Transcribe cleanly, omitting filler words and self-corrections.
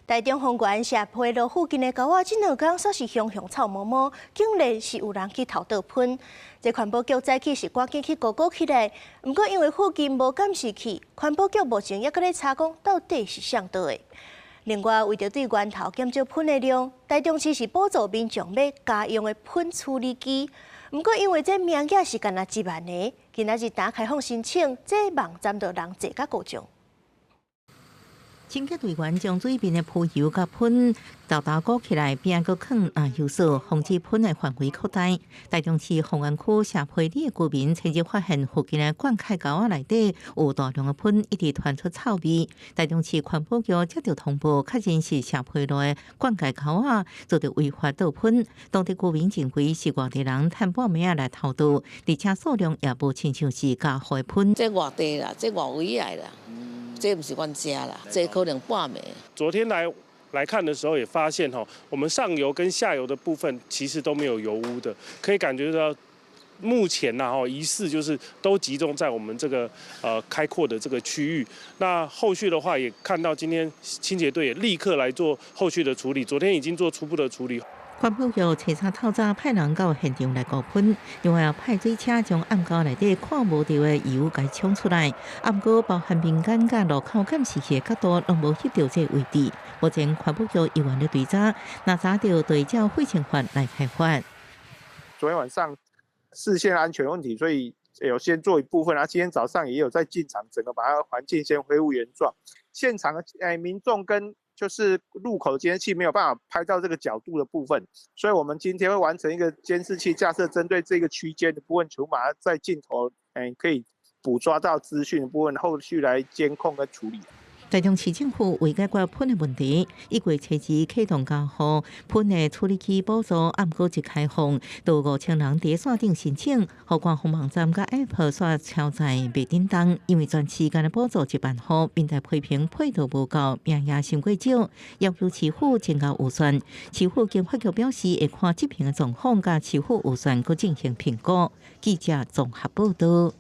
台中豐原社皮路附近的溝仔，這兩工煞是雄雄臭毛毛，竟然是有人去偷倒噴。這環保局早起是趕緊去估估起來，毋過因為附近無監視器，環保局目前猶閣咧查講到底是誰倒的。另外，為著對源頭減少噴的量，台中市是補助民眾買家用的噴處理機。毋過因為這名額是干焦1萬个，今仔日打開放申請，這網站就人濟甲誇張。清潔隊員將水面的浮油佮噴沓沓裹起來，邊閣囥壓油掃，防止噴的範圍擴大。台中市豐原區社皮里的居民前日發現附近的灌溉溝仔內底有大量的噴，一直傳出臭味。台中市環保局接到通報，確認是社皮路的灌溉溝仔遭著違法倒噴。當地居民認為是外地人趁半暝仔來偷倒，而且數量也無親像是家戶的噴。這外地啦，這外圍來啦。這毋是阮遮啦，這可能半暝。昨天來看的時候，也發現吼，我們上游跟下游的部分其實都沒有油污的，可以感覺到目前呢，吼疑似就是都集中在我們這個開闊的這個區域。那後續的話，也看到今天清潔隊也立刻來做後續的處理，昨天已經做初步的處理。環保局初三透早派人到現場來估噴，另外派水車將暗溝內底看無著的油共沖出來。毋過包含民間佮路口監視器的角度，攏無翕著這個位置。目前環保局猶原咧追查，若查著對照廢清法來開罰。昨天晚上視線安全問題，所以有先做一部分，啊，今天早上也有在進場，整個把它環境先恢復原狀。現場民眾跟就是路口監視器沒有辦法拍到這個角度的部分，所以我們今天會完成一個監視器架設，針對這個區間的部分，全部把它在鏡頭，可以捕捉到資訊的部分，後續來監控跟處理。台中市政府為解決噴的問題，1月初二啟動家戶噴的處理機補助，毋過一開放，就5000人佇線頂申請，予官方網站佮 App 煞超載袂振動，因為全市干焦補助1萬戶，平台批評配套無夠，名額傷過少，要求市府增加預算。市府經發局表示，會看執行的狀況，佮市府預算，閣進行評估。記者綜合報道。